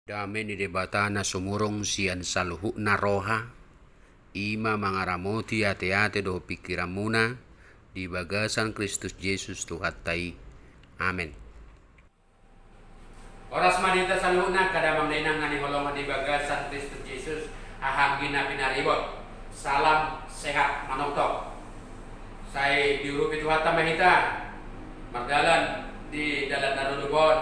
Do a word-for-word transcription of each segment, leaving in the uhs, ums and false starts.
Dame ni Debata na sumurung sian saluhutna roha, i ma mangaramoti ateate dohot pingkiranmuna di bagasan Kristus Jesus Tuhanta i. Amen. Horas ma di hita saluhutna, angka damang dainang na hinaholongan di bagasan Kristus Jesus, haha anggi na pinaribot. Salam sehat manongtong. Sai diurupi Tuhanta ma hita mardalan di dalan na rorobot on.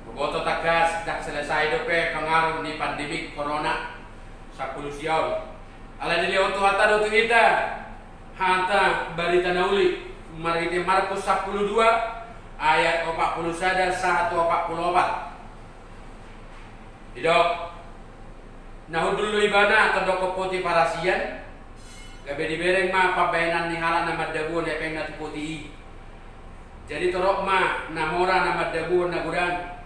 Huboto tangkas ndang selesai dope pengaruh ni pandemi corona sampulu sia on. Alai dilehon Tuhanta do tu hita hata barita na uli marhite Markus sampulu dua ayat opat pulu sada sahat tu opat pulu opat. Didok, na hundul do ibana tandokkon poti parasian, gabe dibereng ma pambahenan ni halak na mandabuhon hepengna tu poti i. Jadi torop ma na mora na mandabuhon na godang.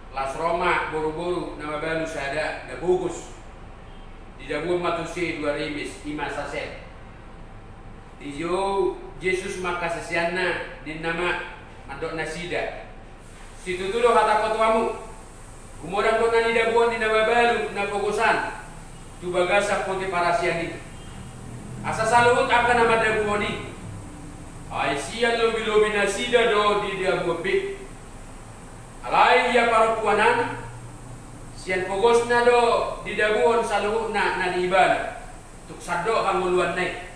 Laos ro ma boruboru na mabalu sada na bogos. Didabuhon ma tusi dua rimis, i ma saset. Dijou Jesus ma angka siseanna, ninna ma mandok nasida: Situtu do hatangku tu hamu, gumodang do na nidabuhon ni na mabalu na bogos an tu bagasan poti parasian i. Asa saluhut angka na mandabuhon i, ai sian lobilobi nasida do didabuhon be. Alai ia parompuan an, sian pogosna do didabuhon saluhutna na di ibana, tung sandok hangoluanna i.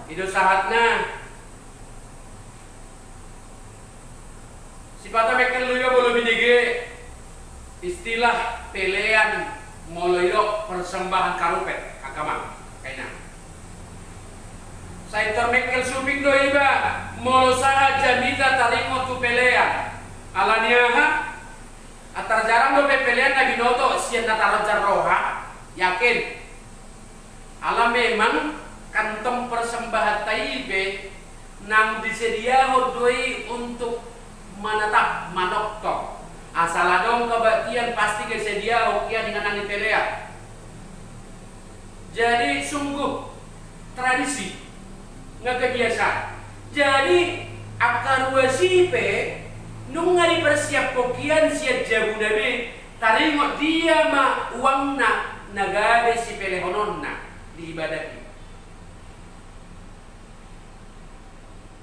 I do sahatna. Sipata mengkel do iba molo binege istilah pelean molo idok persembahan karupet, angka amang, angka inang. Sai tor mengkel suping do iba molo sahat jamita taringot tu pelean. Alani aha? Antar jarang dope pelean na binoto sian na tarajal roha, yakin. Ala memang kantong persembahanta i pe nang disediahon do i untuk manatap, manongtong. Asal adong kebaktian pasti disediahon hian inganan ni pelean. Jadi sungguh tradisi, nunga kebiasaan. Jadi angka ruas i pe nunga dipersiaphon hian sian jabuna be, taringot dia ma uangna na gabe sipelehononna di ibadah i.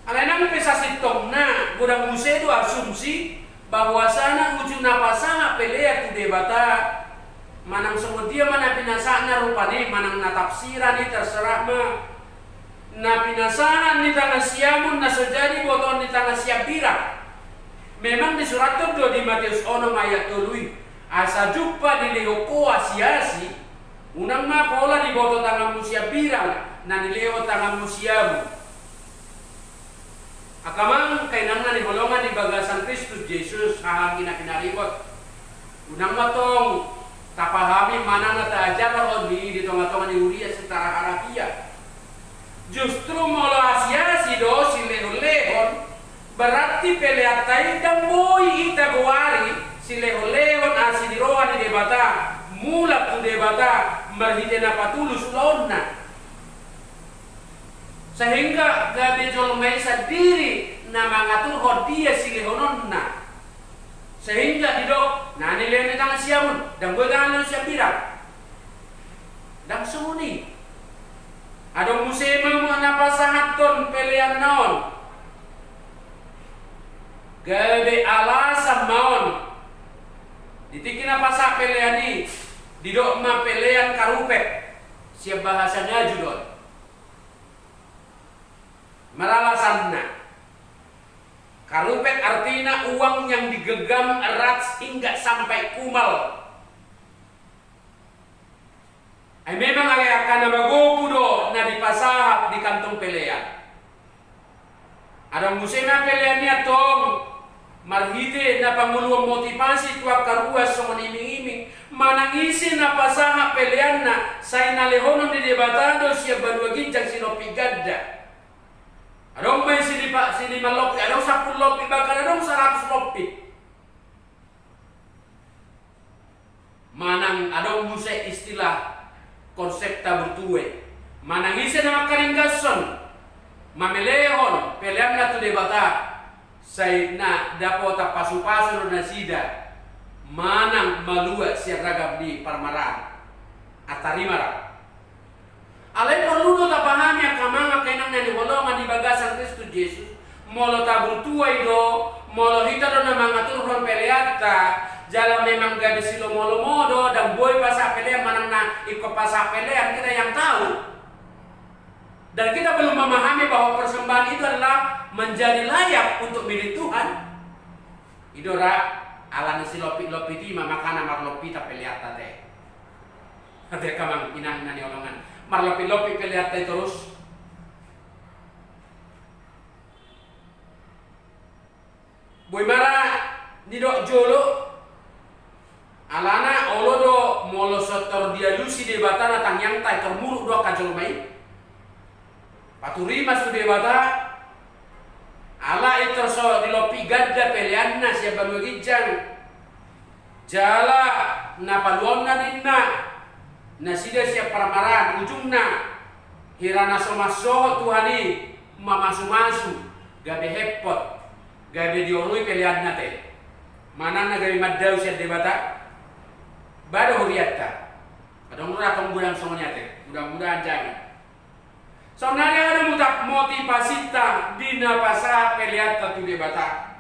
Alai nang pe sasintongna godang muse do asumsi bahwasana uju na pasahat pelean tu Debata, manang songon dia ma na pinasahatna rupani, manang na tafsiran i terserah ma, na pinasahat ni tangan siamun na so jadi botoon ni tangan siambirang. Memang disurathon do di Mateus onom ayat tolu i, asa jumpang dilehon ho asiasi, unang ma pola diboto tanganmu siambirang na nilehon tanganmu siamun. Angka amang, angka inang na hinaholongan di bagasan Kristus Jesus, haha anggi na pinaribot. Unang ma tong tapahami manang na taajarhon i di tongatonga ni huria secara harafiah. Justru molo asiasi do silehonlehon, berarti peleanta i ndang boi hita goari silehonlehon asi ni roha ni Debata, mulak tu Debata marhite na patulus ulaonna. Sehingga gabe jolma i sandiri na mangaturhon dia silehononna. Sehingga didok, na nilehon ni tangan siamun, ndang boi tangan ni siambirang. Ndang songon i. Adong muse ma na pasahathon peleanna on. Gabe alasan ma on. Di tingki na pasahat pelean i, didok ma pelean karupet. Sian bahasa Ngaju do on. Maralasanna, karupet artina uang yang digenggam erat hingga sampai kumal. Ai memang ale angka na magopu do na dipasahat di kantong pelean. Adong muse ma pelean i antong marhite na pangoluhon motivasi tu angka ruas songon iming-iming, manang ise na pasahat peleanna sai na lehonon ni Debata do sian banua ginjang silompit ganda. Adong ma i silipa-, silima lompit, adong sampulu lompit, bahkan adong saratus lompit. Manang adong muse istilah konsep tabur tue. Manang ise na mangkaringgashon mamelehon peleanna tu Debata, sai na dapotan pasupasu do nasida manang malua sian ragam ni parmaraan. Antarima ra. Alai porlu do tapahami angka amang, angka inang na hinaholongan di bagasan Kristus Jesus, molo taburtuai do, molo hita do na mangaturhon peleanta, jala memang gabe silomolomo do, ndang boi pasahat pelean manang na ingkon pasahat pelean, kita yang tahu. Dan kita belum memahami bahwa persembahan itu adalah menjadi layak untuk milik Tuhan. I do ra, ala ni silompit-lompit i ma makana marlompit peleanta te. Ate angka amang inang na hinaholongan. Marlompit-lompit peleanta i torus. Boi ma ra nidok jolo. Alana olo do molo so tor dialusi Debata na tangiangta i, tor muruk do angka jolma i. Paturimas tu Debata, ala i tor so dilompit ganda peleanna sian banua ginjang. Jala na paluaonna ninna nasida sian parmaraan, ujungna hira na so mansohot Tuhan i mamasu-masu, gabe hempot, gabe diorui peleanna te. Manang na gabe mandao sian Debata. Ba do hurianta. Adong do ra tong godang songon i ate. Mudah-mudahan jangan. Saonari aha do mota-, motivasinta di na pasahat peleanta tu Debata?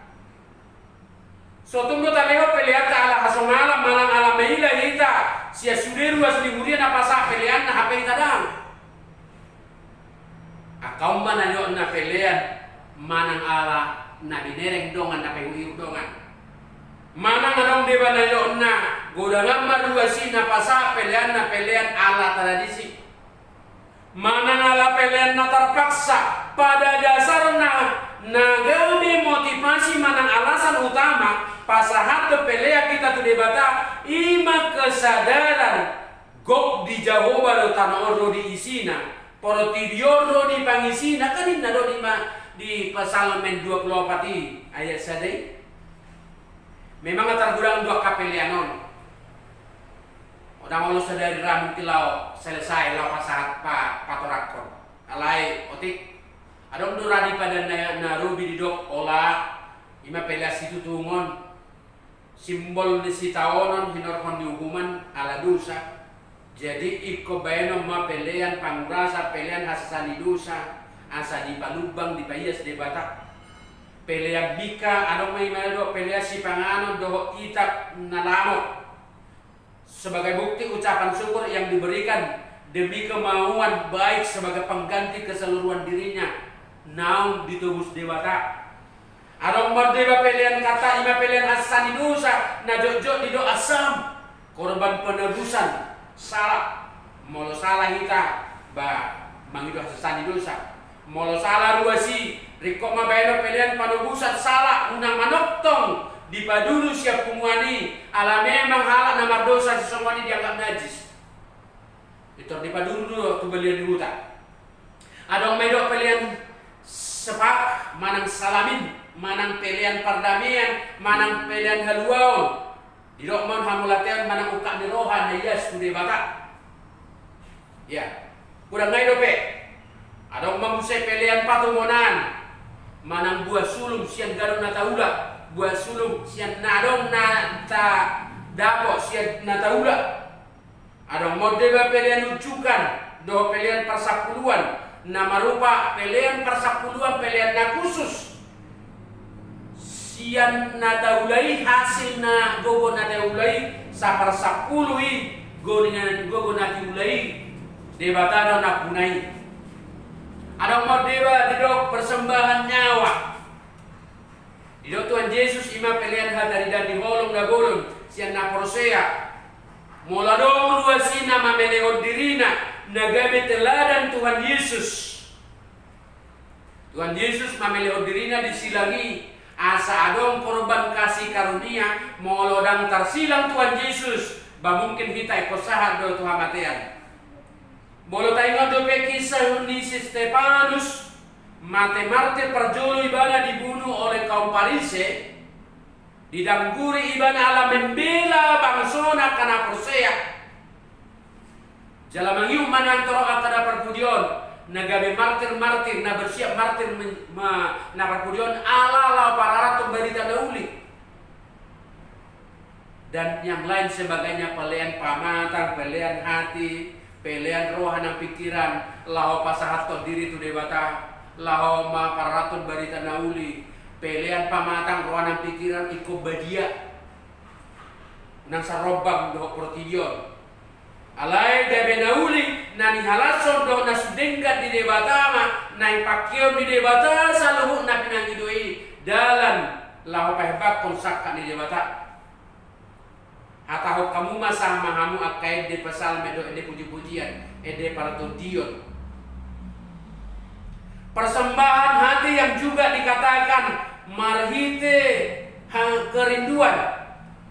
So tung do talehon peleanta ala hasongalan manang ala maila hita sian sude ruas ni huria na pasahat peleanna, hape hita ndang. Angka on ma na nidokna pelean manang ala na binereng dongan, na paihut-ihut dongan. Manang adong deba na nidokna godang ma ruas i na pasahat peleanna pelean ala tradisi. Manang ala pelean na tarpaksa, pada dasarna na gabe motivasi manang alasan utama pasahathon pelean hita tu Debata, i ma kesadaran gok di Jahowa do tano on ro di isina, portibi on ro di pangisina, kan ninna do di ma-, di Psalmen dua puluh opat i ayat sada i. Memang targodang do angka pelean on. Ndang olo sadari ra mungkin laho selesai, laho pasahat pa-, patorangkon. Alai otik, adong do ra di Padan na, na Robi didok ola, i ma pelean situtungon, simbol ni sitaonon, hinorhon ni uhuman ala dosa. Jadi ingkon baenon ma pelean pangurasan, pelean hasesaan ni dosa, asa dipalumbang, dipaias Debata. Pelean Mika, adong ma i ma didok pelean sipanganon dohot itak na lamot. Sebagai bukti ucapan syukur yang diberikan demi kemauan baik sebagai pengganti keseluruhan dirinya naung ditobus Debata. Adong ma deba pelean kata, i ma pelean hasesaan ni dosa, na jotjot didok asam, korban penebusan, sala. Molo sala hita, ba, mangido hasesaan ni dosa. Molo sala ruas i, ringkot ma baenon pelean panobusan sala, unang manongtong dipaduru sian punguan i, ala memang halak na mardosa sisongon i dianggap najis. Itor dipaduru do tu balian ni huta. Adong ma didok pelean sepak, manang salamin, manang pelean pardamean, manang pelean haluaon. Didok ma on hamauliateon manang ungkap ni roha na ias tu Debata. Ia, godang nai dope. Adong ma muse pelean patumonaan, manang buah sulung sian gadong na taula, buah sulung sian na adong na tadapot sian na taula. Adong ma on deba pelean unjukan dohot pelean parsampuluan, na marupa pelean parsampuluan pelean na khusus. Sian na taula i, hasil na gogo na taula i, saparsampulu i, gogo na, gogo na tiula i, Debata do nampuna i. Adong ma on deba didok persembahan nyawa. Didok Tuhan Jesus i ma pelean hataridaan ni holong na bolon sian na porsea. Molo adong ruas i na mamelehon dirina na gabe teladan Tuhan Jesus. Tuhan Jesus mamelehon dirina di silang i, asa adong korban kasih karunia, molo ndang tarsilang Tuhan Jesus, ba mungkin hita ingkon sahat do tu hamatean. Molo taingot dope kisah ni si Stefanus, mate martir parjolo ibana dibunu oleh kaum Parise, didangguri ibana ala membela bangsona angka na porsea. Jala mangihut ma nang torop angka na parpudi on, na gabe martir-martir, na bersiap martir men-, ma-, na parpudi on ala laho pararathon barita na uli. dan yang lain sebagainya, pelean pamatang, pelean hati, pelean roha nang pikiran, laho pasahathon diri tu Debata, laho mamparrohahon barita na uli, pelean pamatang roha nang pikiran ingkon badia, nang sarombang dohot portibi on. Alai gabe na uli, na nihalashon dohot na so denggan di Debata ma na dipangkeon ni Debata saluhutna pinangido i, dalan laho pahebakkon sangkap ni Debata. Hatahon hamu ma sahat ma hamu angka ende psalmen dohot ende pujipujian, ende partondion. Persembahan hati yang juga dikatakan marhite ha-, kerinduan,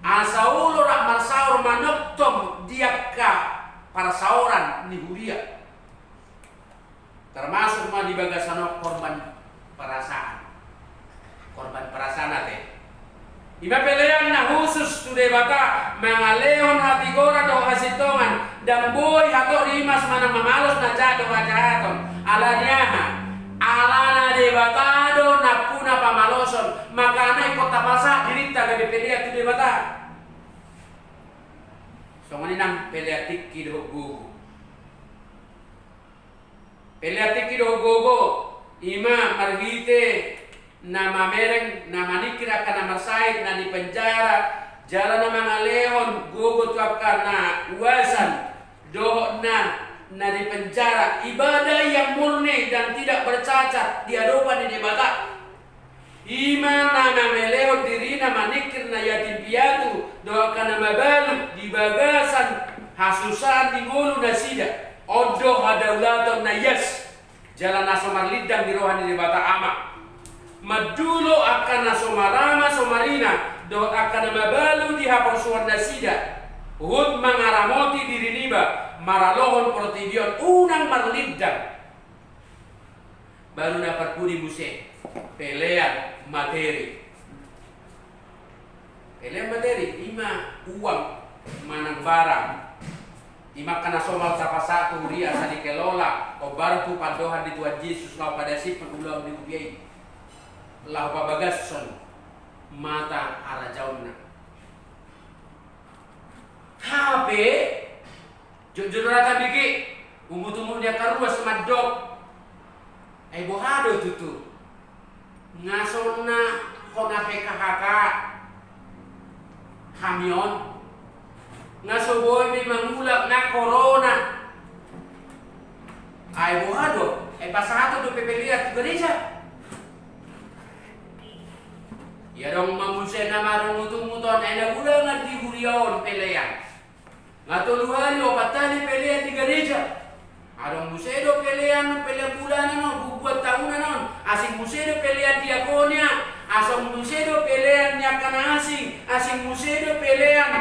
asa olo rap marsaor manongtong di angka parsaoran ni huria. Termasuk ma di bagasan on korban perasaan. Korban perasaan ate. I ma pelean na husus tu Debata, mangalehon hatigoran dohot hasintongan, ndang boi hatorus i manang mamalos na jahat dohot hajahaton. Ala ni aha? Alana Debata do nampuna pamaloson, makana ingkon tapasahat dirinta gabe pelean tu Debata. Songon i nang pelean tingki dohot gogo. Pelean tingki dohot gogo, i ma marhite na mamereng, na maningkir angka na marsahit, na di penjara, jala na mangalehon gogo tu angka na uasan, dohot na, na di penjara, ibadah yang murni dan tidak bercacat di hadapan ni Debata. I ma na mamelehon dirina maningkir na yatim piatu dohot angka na mabalu di bagasan hasusaan di ngolu nasida. On do hadaulaton na ias jala na so marlindang di roha ni Debata Ama. Mandulo angka na so marama so marina dohot angka na mabalu di haporsuan nasida, huhut mangaramoti diri niba maralohon portibi on unang marlindang. Baru na parpudi muse, pelean materi. Pelean materi, i ma uang manang barang. I ma angka na somal tapasahat tu huria asa dikelola, hombar tu pandohan ni Tuhan Jesus laho padasiphon ulaon ni huria i. Laho pabagashon mata harajaonna. Hape, jotjot do ra tabege, umut-umut ni angka ruas mandok. Ai boha do tutu? Nga so na hona P K H K hami on. Nga so boi be mangulak na corona. Ai boha do? Ai pasahaton dope pelean tu gareja. Ia adong ma muse na marungutungut on, ai na udangan di huria on pelean. Nga tolu hali, opat hali pelean di gareja. Adong muse do pelean, pelean bulanan on, bubuan tahunan on. Asing muse do pelean diakonia. Asing muse do pelean ni angka na asing. Asing muse do pelean.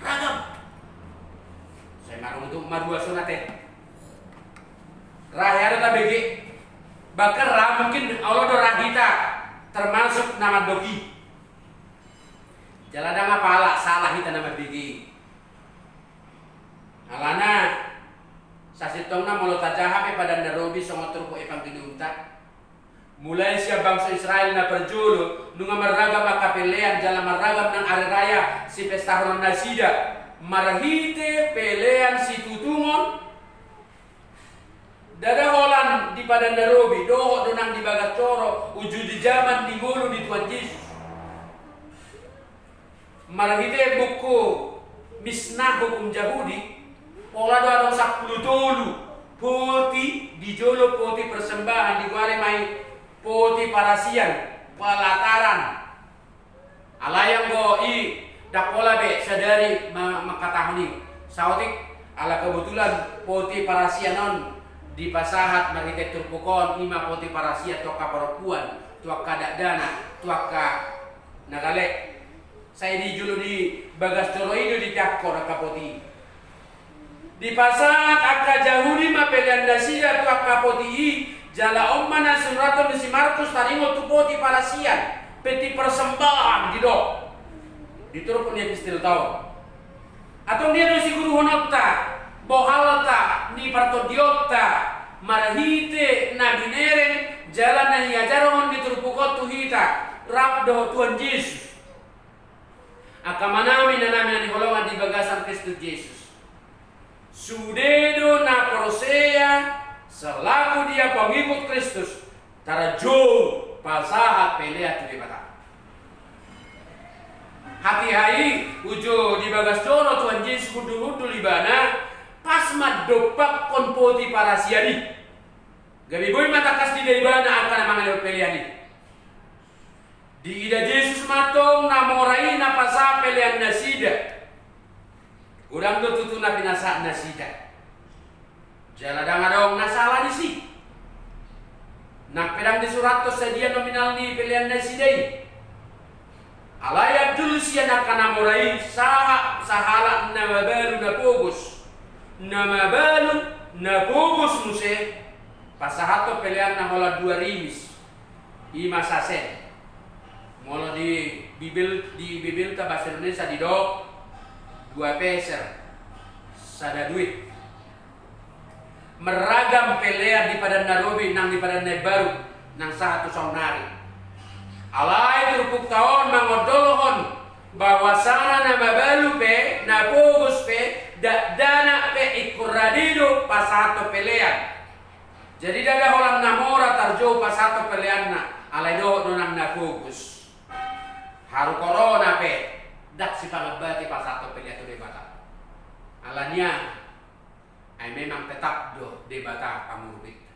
Ragam. Sai marungutungut ma dua sonat e. Ra hea do tabege. Bahkan ra mungkin olo do ra hita termasuk na mandok i. Jala ndang apala salah hita na mambege i. Alana, sasintongna molo tajaha pe Padan na Robi songon turpuk evangeliumta. Mulai sian bangso Israel na parjolo, nunga marragam angka pelean jala marragam nang ari raya sipestahonon nasida, marhite pelean situtungon. Ndada holan di Padan na Robi, dohot do nang di bagas joro, uju di jaman di ngolu ni Tuhan Jesus. Marhite buku Mishnah, hukum Jahudi, pola do adong sampulu tolu poti di jolo poti persembahan, digoari ma i poti parasian, pelataran. Alai anggo i ndang pola be sadari ma-, mangkatahon i. Saotik ala kebetulan poti parasian on dipasahat marhite turpuk on, i ma poti parasian tu angka parompuan, tu angka dakdanak, tu angka na gale. Sai di jolo di bagas joro i do dipeakhon angka poti i. Dipasahat angka Jahudi ma pelean nasida tu angka poti i, jala on ma na sinurathon ni si Markus taringot tu poti parasian, peti persembahan didok. Di turpuk ni epistelta on. Antong dia do siguruhononta, bohalta ni partondionta, marhite na binereng jala na niajarhon ni turpuk on tu hita, rap dohot Tuhan Jesus. Angka amanami, inanami na hinaholongan di bagasan Kristus Jesus. Sude do na porsea selaku dia pengikut Kristus tarjou pasahat pelean tu Debata. Hatiha i, uju di bagas joro Tuhan Jesus hundul-hundul ibana, pas mandompakkon Potipar sian i. Gabe boi ma tangkas diida ibana angka na mangalehon pelean i. Diida Jesus ma antong na mora i na pasahat pelean nasida. Godang do tutu na pinasahat nasida. Jala ndang adong na sala disi. Nang pe ndang disurathon sadia nominal ni pelean nasida i. Alai andul sian angka na mora i, sahat sahalak na mabalu na pogos. Na mabalu na pogos muse, pasahathon peleanna holan dua rimis. I ma sasen. Molo di Bibel, di Bibelta bahasa Indonesia didok dua peser, sada duit. Marragam pelean di Padan na Robi nang di Padan na Imbaru nang sahat tu saonari. Alai turpukta on mangondolhon bahwasana na mabalu pe, na pogos pe, dakdanak pe ingkon rade do pasahathon pelean. Jadi ndada holan na mora tarjou pasahathon peleanna, alai dohot do nang na pogos. Haru korona pe ndang sipangambati pasahathon pelean tu Debata. Alani i, ai memang tetap do Debata pangurupinta.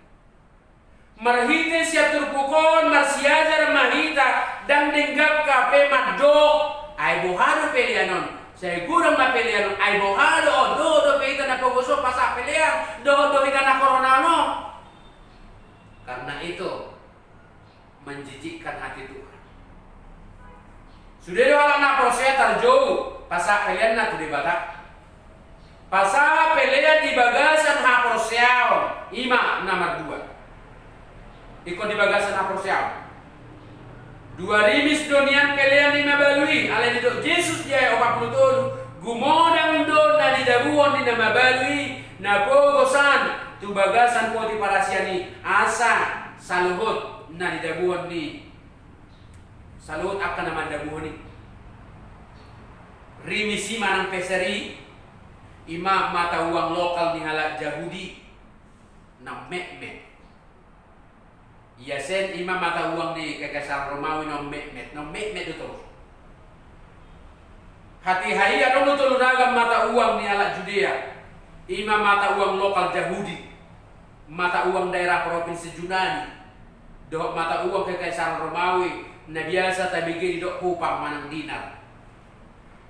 Marhite sian turpuk on marsiajar ma hita, ndang denggan hape mandok, ai boha do pelean on, sai godang ma pelean on, ai boha do on, dohot dope hita na pogos on pasahat pelean, dohot do hita na korona on. Karena itu, menjijikkan hati Tuhan. Sude do halak na porsea tarjou pasahat peleanna tu Debata. Pasahat pelean di bagasan haporseaon, i ma na mardua. Ingkon di bagasan haporseaon. Dua rimis do nian pelean ni mabalu i, alai didok Jesus di ayat opat pulu tolu, gumodang do na nidabuhon ni na mabalu i, na pogosan, tu bagasan Potipar sian i, asa saluhut na nidabuhon ni, saluhut angka na mandabuhon i. Rimis i manang peser i, i ma mata uang lokal ni halak Jahudi, na metmet. Iasen i ma mata uang ni Kekaisaran Romawi na metmet, na metmet do torus. Hatiha i adong do tolu ragam mata uang ni halak Judea, i ma mata uang lokal Jahudi, mata uang daerah provinsi Junani, dohot mata uang Kekaisaran Romawi, na biasa tabege didok kupang manang dinar.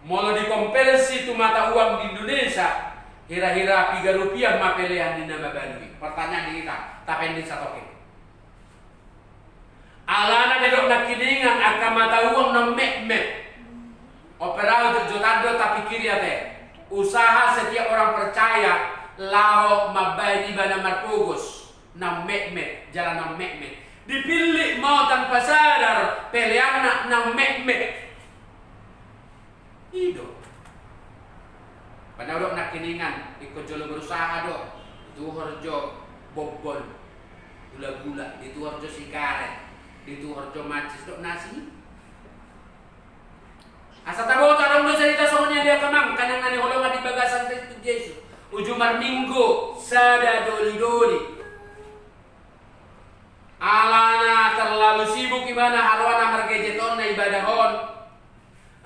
Molo dikonversi tu mata uang di Indonesia, hira-hira piga rupiah ma pelean ni na mabalu i? Pertanyaan di hita, tapending satongkin. Alana didok nangkiningan angka mata uang na metmet. Operau jotjotan do tapikiri ate. Usaha setiap orang percaya laho mambaen ibana marpogos na metmet, jala na metmet. Dipillit ma tanpa sadar peleanna na metmet. I do. Pernah udok nangkiningan, ingkon jolo berusaha do. Dituhor jo bonbon, gula-gula, dituhor jo sigaret, dituhor jo macis, dok nasi. Asa taboto adong do cerita songon i di angka amang inang na hinaholongan di bagasan Kristus Jesus. Uju marminggu sada doli-doli. Alana terlalu sibuk ibana haroana margejet on na ibadah on.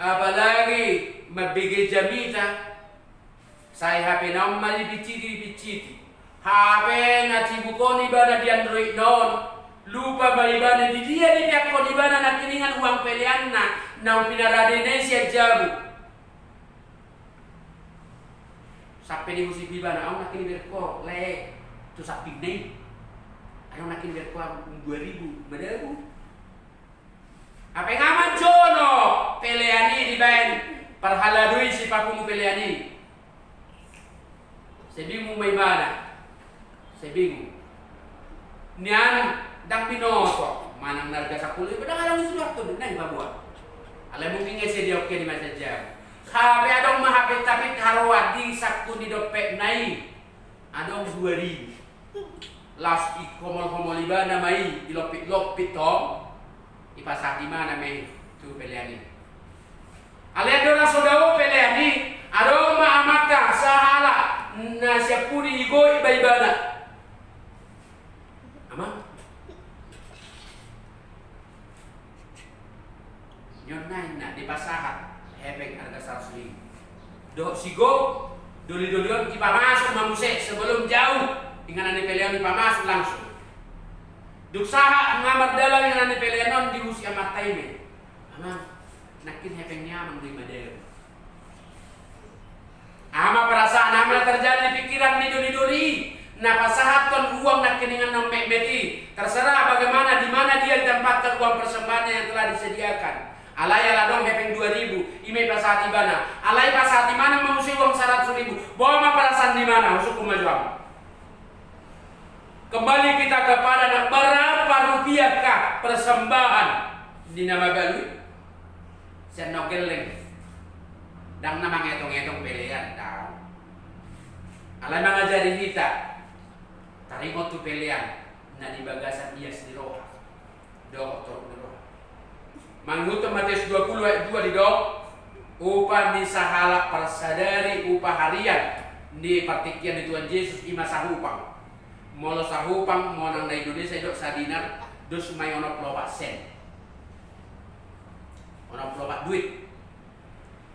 Apalagi mambege jamita. Sai H P na on ma dipicciti, dipicciti. H P na sibuk on ibana di Android na on. Lupa ma ibana di dia dipeakkon ibana nangkiningan uang peleanna naung pinaradena i sian jabu. Sampe dihusip ibana, adong nangkin dibereng ho, le, tu sampingna i. Adong nangkin dibereng ho dua ribu, madabu. Hape nga manjono pelean i dibaen parhalado i sipapungu pelean i. Sai bingung ma ibana. Sai bingung. Nian ndang binoto manang na arga sampulu ribu ndang adong i sudah tu na i paboa. Alai mungkin nge sai diongke di masa jam. Hape adong ma hapit-hapit haroa di sangkut ni dompetna i. Adong dua ribu. Laos ihomol-homol ibana ma i, ilompit-lompit tong. Ipasahat ibana ma i tu pelean i. Alai andorang so dao pelean i, adong ma amanta sahalak na sian pudi, igoit ma ibana. Amang, nion nai na dipasahat hepeng arga saratus ribu dohot sigop, doli-doli on dipamasuk ma muse sebelum jauh inganan ni pelean on, dipamasuk langsung. Dung sahat nga mardalan inganan ni pelean on, dihusip amanta i ma i. Amang, nangkin hepeng ni amang do i madalan. Aha ma perasaan, aha ma na terjadi di pikiran ni doli-doli i na pasahathon uang nangkiningan na metmet i? Terserah bagaimana, di mana dia ditempatkan uang persembahannya yang telah disediakan. Alai ala adong hepeng dua ribu, i ma dipasahat ibana. Alai pasahat ibana ma muse uang saratus ribu. Boha ma perasaan ni ibana, husungkun ma jo hamu. Kembali kita kepada na, berapa rupiahkah persembahan ni na mabalu i? Sian na gelleng, ndang na mangetong-etong pelean, ndang. Alai mangajari hita taringot tu pelean na di bagasan ias ni roha dohot torop ni roha. Mangihuthon Matius dua puluh ayat dua didok, upah ni sahalak parsadari, upah harian ni partingkian ni Tuhan Jesus i ma sahupang. Molo sahupang, molo nang na Indonesia didok sadinar, dos ma i onom pulu opat sen. Onom pulu opat duit.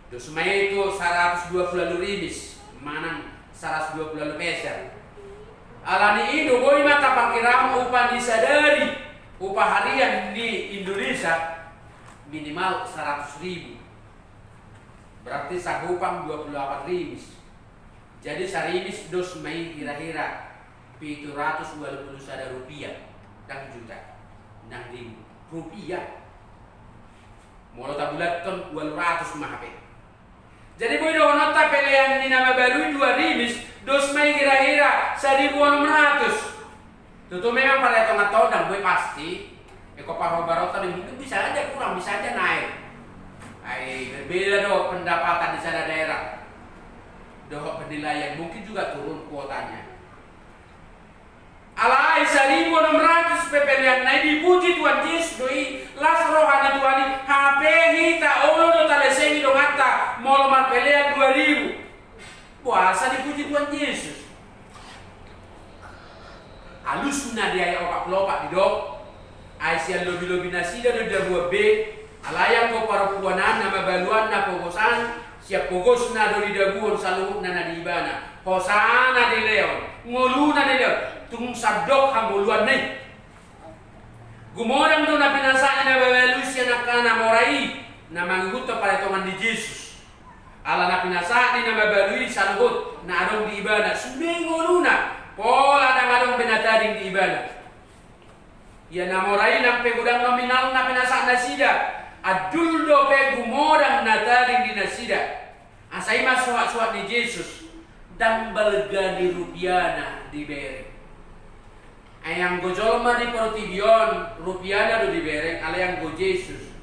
Dos ma i tu saratus dua pulu ualu rimis manang saratus dua pulu ualu peser. Alani i do boi ma tapangkirahon upah ni sadari, upah harian ni Indonesia minimal saratus ribu. Berarti sahupang dua pulu opat rimis. Jadi sarimis dos ma i hira-hira pitu ratus ualu pulu sada rupiah, ndang juta, ndang ribu, rupiah. Molo tabulathon ualu ratus ma hape. Jadi boi dohononta pelean ni na mabalu i dua rimis, dos ma i hira-hira saribu onom ratus. Tutu memang parhitungan ta on ndang boi pasti. Ingkon parhobaronta do i, mungkin bisa saja kurang, bisa saja naik. Ai berbeda do pendapatan di sada daerah dohot penilaian, mungkin juga turun kuotanya. Alai saribu onom ratus pe peleanna i, dipuji Tuhan Jesus do i, las roha ni Tuhan i, hape hita olo do talesengi donganta molo marpelean dua ribu. Boasa dipuji Tuhan Jesus? Alusna di ayat opat pulu opat didok, ai sian lobi-lobi nasida do didabuhon be, alai anggo parompuanan, na mabalu an, na pogos an, sian pogosna do didabuhon saluhutna na di ibana. Hosana dilehon, ngoluna dilehon, tung sandok hangoluanna i. Gumodang do na pinasahat ni na mabalu i sian angka na mora i, na mangihuthon parhitongan ni Jesus. Ala na pinasahat ni na mabalu i saluhut na adong di ibana, sude i ngoluna, pola ndang adong be na tading di ibana. Ia na mora i nang pe godang nominal na pinasahat nasida, andul dope gumodang na tading di nasida. Asa i ma suhat-suhat ni Jesus, ndang balga ni rupiana dibereng. Ai anggo jolma di portibi on rupiana do dibereng, alai anggo Jesus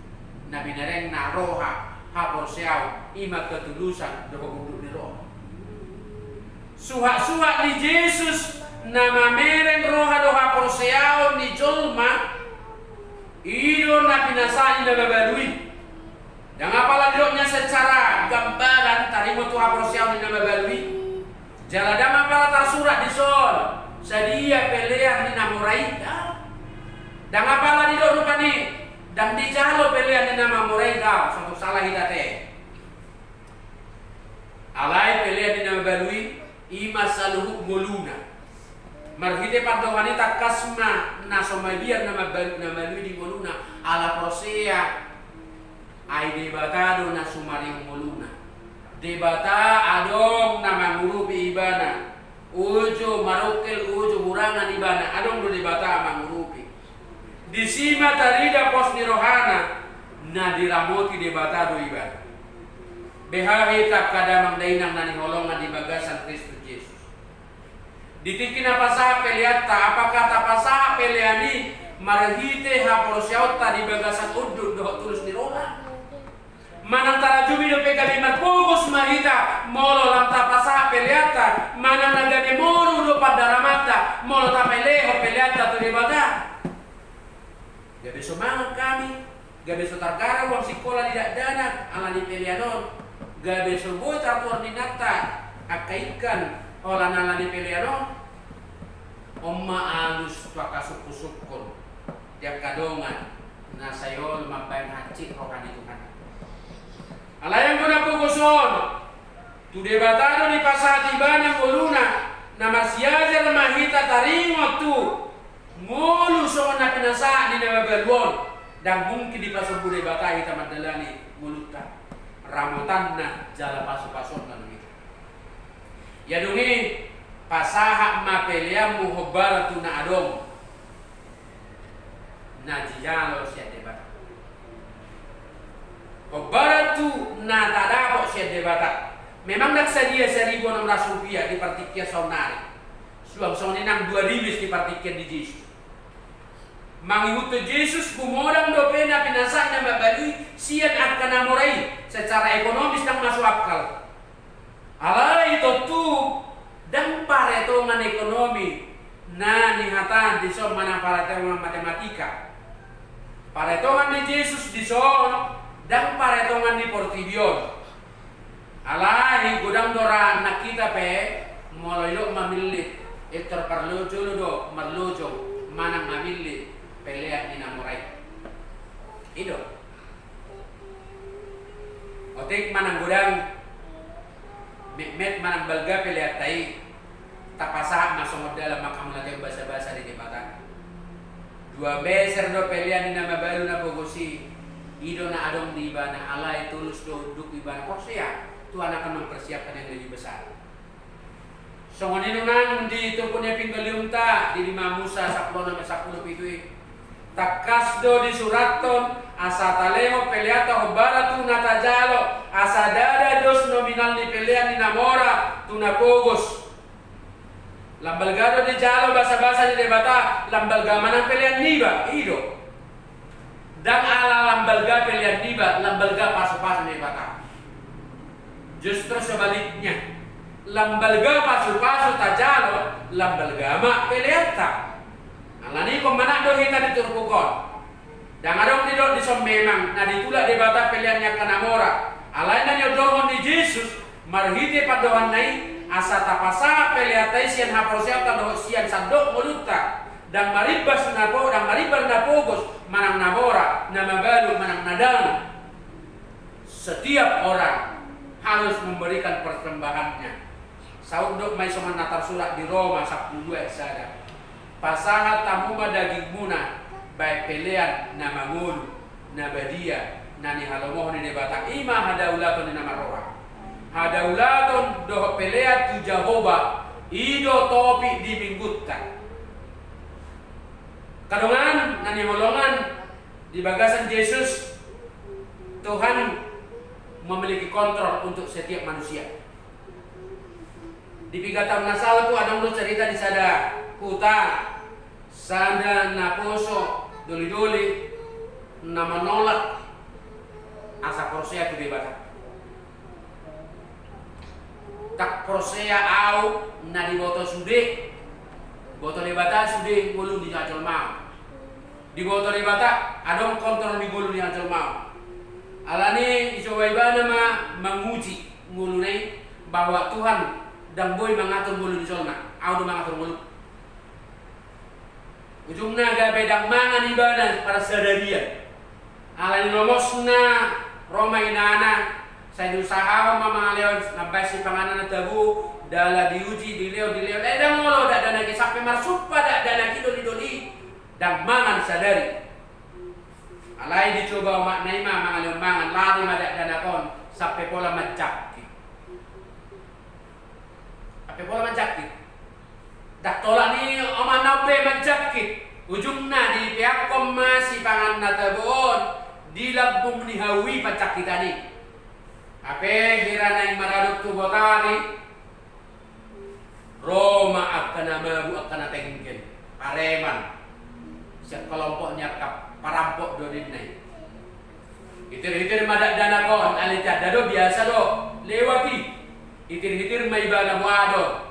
na binerengna roha, haporseaon, i ma ketulusan dohot unduk ni roha. Suhat-suhat ni Jesus na mamereng roha dohot haporseaon ni jolma, i do na pinasahat ni na mabalu i. Ndang apala didokna secara gambaran taringot tu haporseaon ni na mabalu i. Jala ndang apala tarsurat dison sadia pelean ni na mora i, ndang. Ndang apala didok rupani ndang dijalo pelean ni na mamora i, ndang, so tung salah hita ate. Alai pelean ni na mabalu i, i ma saluhut ngoluna. Marhite pandohan i tangkas ma na so mabiar na mabalu, na mabalu i di ngoluna, ala porsea. Ai Debata do na sumaringot ngoluna. Debata adong na mangurupi ibana. Uju marungkil, uju hurangan ibana, adong do Debata mangurupi. Disi ma tarida pos ni rohana, na diramoti Debata do ibana. Beha hita angka damang dainang na hinaholongan di bagasan Kristus Jesus. Di tingki na pasahat peleanta, apakah tapasahat pelean i marhite haporseaonta di bagasan unduk dohot tulus ni roha? Manang tarajumi dope gabe marpogos ma hita molo lam tapasahat peleanta, manang na gabe moru do pandaramanta molo tapelehon peleanta tu Debata? Gabe so mangan hami, Gabe so targara uang sikola ni dakdanak ala ni pelean on. Gabe so boi tartuhor ni inanta angka ingkon holan ala ni pelean on. On ma alus tu angka sungkun-sungkun di angka dongan na sai olo mambahen hansit roha ni Tuhan. Alai anggo na pogos on, tu Debata do dipasahat ibana ngoluna. Na marsiajar ma hita taringot tu ngolu songon na pinasahat ni na mabalu on. Ndang mungkin dipasombu Debata hita mandalani ngolunta. Ramotanna jala pasu-pasuonna do hita. Ia dung i, pasahat ma peleanmu hombar tu na adong na dijalo sian Debata. Hombar tu na tadapot sian Debata. Memang ndang sadia saribu onom ratus rupiah di partingkian saonnari. Suang songon i nang dua ribu di partingkian ni Jesus. Mangihuthon Jesus, gumodang dope na pinasahat na mabalu i sian angka na mora i. Secara ekonomis ndang masuk akal. Alai tontu ndang paretongan ekonomi na nihatahon dison manang paretongan matematika. Paretongan ni Jesus dison ndang paretongan ni portibi on. Alai godang do ra nang hita pe molo idok mamillit, pintor parlojolo do marlojong manang mamillit pelean ni na mora i. I do. Otik manang godang, metmet manang balga peleanta i, tapasahat ma songon dalan manghamauliatehon basa-basa di Debata. Dua meser do pelean ni na mabalu na pogos i. I do na adong di ibana, alai tulus do unduk ibana, porsea tu anak na mempersiapkan yang lebih besar. Songon i do nang di turpuk ni Epinggeliumta di lima Musa sampulu onom ayat sampulu pitu i. Tangkas do disurathon asa talehon peleanta hombar tu na tajalo, asa ndada dos nominal ni pelean ni na mora tu na pogos. Lam balga do dijalo basa-basa ni Debata, lam balga manang pelean niba, i do. Ndang ala lam balga pelean niba, lam balga pasu-pasu ni Debata. Justru sebaliknya, lam balga pasu-pasu tajalo, lam balga ma peleanta. Alani i ingkon manat do hita di turpuk on. Ndang adong didok dison memang na ditulak Debata pelean ni angka na mora. Alai na niondolhon ni Jesus, marhite pandohanna i, asa tapasahat peleanta i sian haporseaonta dohot sian sandok ngolunta. Ndang marimbas na po-, ndang marimbar na pogos manang na mora, na mabalu manang na dang. Setiap orang harus memberikan persembahannya. Saunduk ma i songon na tarsurat di Roma sampulu dua ayat sada. Pasahat hamu ma dagingmuna bahen pelean na mangolu, na badia, na nihalomohon ni Debata, i ma hadaulaton ni na marroha. Hadaulaton dohot pelean tu Jahowa, i do topik di minggunta. Angka dongan na hinaholongan, di bagasan Jesus, Tuhan memiliki kontrol untuk setiap manusia. Di piga taon na salpu adong do cerita di sada huta, sada naposo doli-doli na manolak asa porsea tu Debata. Ndang porsea au na diboto sude, boto Debata sude ngolu ni jolma on. Diboto Debata adong kontrol ni ngolu ni jolma on. Alani i coba ibana ma manguji ngoluna i, bahwa Tuhan ndang boi mangatur ngolu ni jolma, au do mangatur ngolu. Ujungna gabe ndang mangan ibana parsadarian. Alani lomosna ro ma inana, sai diusahahon ma mangalehon, mambahen sipanganon na tabo, jala diuji, dilehon, dilehon. Ai ndang olo dakdanak i, sampe marsumpa dakdanak i doli-doli. Ndang mangan sadari. Alai dicoba omakna i ma mangalehon mangan, lari ma dakdanak on, sampe pola manjangkit. Sampe pola manjangkit. Ndang tolak ni omakna on be manjangkit. Ujungna dipeakkon ma sipanganon na tabo on di lambung ni hau i panjangkitan i. Hape hira naeng maradop tu botari, ro ma angka na mabuk, angka na tenggen, pareman. Sian kelompok ni angka parampok do ninna i. Itir-itir ma dakdanak on, alai tanda do, biasa do lewat i. Itir-itir ma ibana muadon.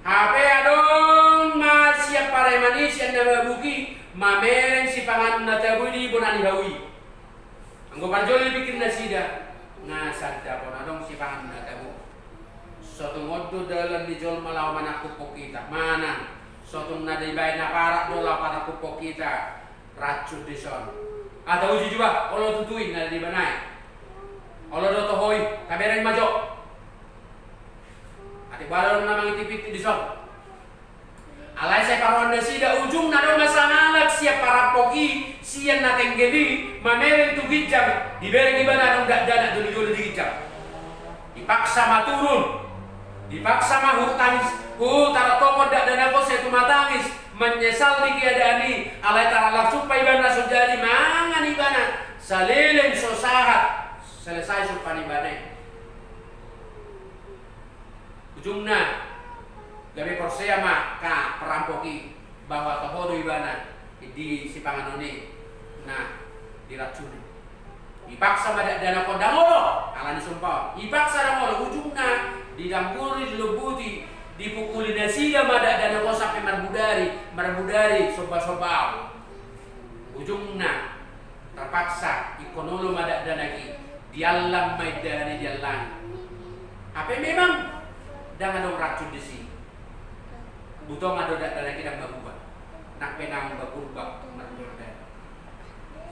Hape adong ma sian pareman i, sian na mabuk i, mamereng sipanganon na tabo i di bona ni hau i. Anggo parjolo dipikir nasida, na sandapon adong sipangan na tabo. Sotung on do dalan ni jolma laho manangkuphon hita, manang sotung na dibaen na parak do laho manangkuphon hita, racun dison. Atau uju juba, olo tutui na dibaen i. Olo do toho i, tabereng ma jo. Ate bala do na mangitipiti dison. Alai sai paroan nasida, ujungna do masa halak sian parampok i, sian na tenggen i, mamereng tu ginjang, dibereng ibana adong dakdanak jolo-jolo di ginjang. Dipaksa ma turun, dipaksa ma hutangis, hutarotophon dakdanak on sai tumatangis, menyesal di keadaan i, alai tarallang sumpa ibana so jadi mangan ibana, saleleng so sahat, selesai sumpa ni ibana i. Ujungna, gabe porsea ma angka parampok i bahwa toho do ibana di sipanganon i na diracuni. Dipaksa ma dakdanak on, ndang olo, ala ni sumpa on. Dipaksa, ndang olo, ujungna didangguri, dilombuti, dipukuli nasida ma dakdanak on sampe marbudari, marbudari somba-somba on. Ujungna, terpaksa ingkon olo ma dakdanak i, diallang ma indahan i, diallangi. Hape memang ndang adong racun disi. Butongan do dakdanak i ndang mabuba. Nang pe naung bagurbak marmurda.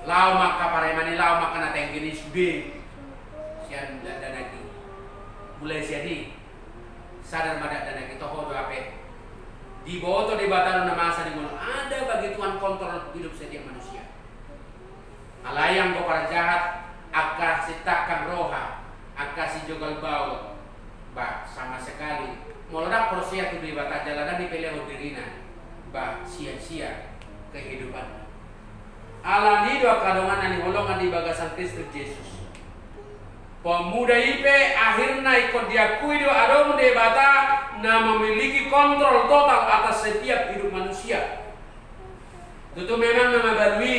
Laho ma angka pareman i, laho ma angka na tenggen i sude sian dakdanak i. Mulai sian i sadar ma dakdanak i toho do hape diboto Debata do na masa di ngolu, ada bagi Tuhan kontrol hidup setiap manusia. Alai anggo parjahat, angka sintangkang roha, angka sijogal baot, bah, sama sekali molo ndang porsea tu Debata jala ndang dipelehon dirina, bah, sia-sia kehidupanna. Ala ni i do angka dongan na hinaholongan di bagasan Kristus Jesus, pemuda i pe akhirna ingkon diakui do adong Debata na memiliki kontrol total atas setiap hidup manusia. Tutu memang na mabalu i,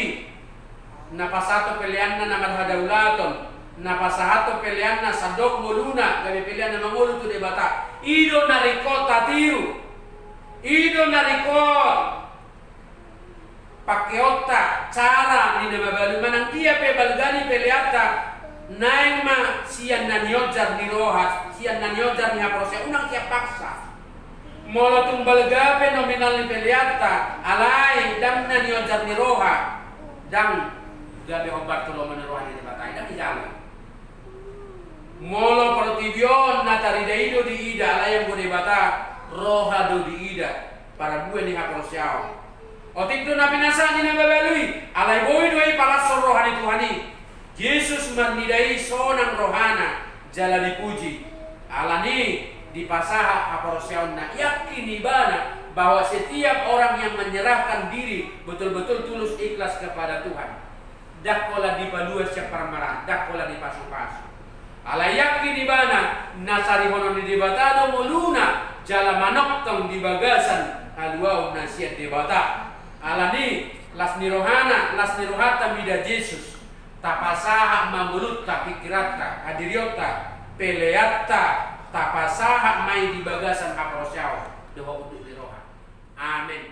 na pasahathon peleanna na marhadaulaton, na pasahathon peleanna sandok ngoluna gabe pelean na mangolu tu Debata. I do na ringkot tatiru, i do na ringkot pangkeonta, cara ni na mabalu. Manang dia pe balga ni peleanta, naeng ma sian na nionjar ni roha, sian na nionjar ni haporseaon, unang sian paksa. Molo tung balga pe nominal ni peleanta, alai ndang na nionjar ni roha, ndang gabe hombar tu lomo ni roha ni Debata i, ndang dijalo. Molo portibi on na tarida i do diida, alai anggo Debata, roha do diida, parabue ni haporseaon. Otik do na pinasahat ni na mabalu i, alai boi do i palashon roha ni Tuhan i. Jesus marnida i sonang rohana jala dipuji. Ala ni i dipasahat haporseaonna, yakin ibana bahwa setiap orang yang menyerahkan diri betul-betul tulus ikhlas kepada Tuhan, ndang holan dipalua sian parmaraan, ndang holan dipasupasu. Alai yakin ibana na sarihonon ni Debata do ngoluna jala manongtong di bagasan haluaon na sian Debata. Ala ni i las ni rohana, las ni rohanta mida Jesus, tapasahat ma ngolunta, pingkiranta, hadirionta, peleanta, tapasahat ma i di bagasan haporseaon dohot unduk ni roha. Amen.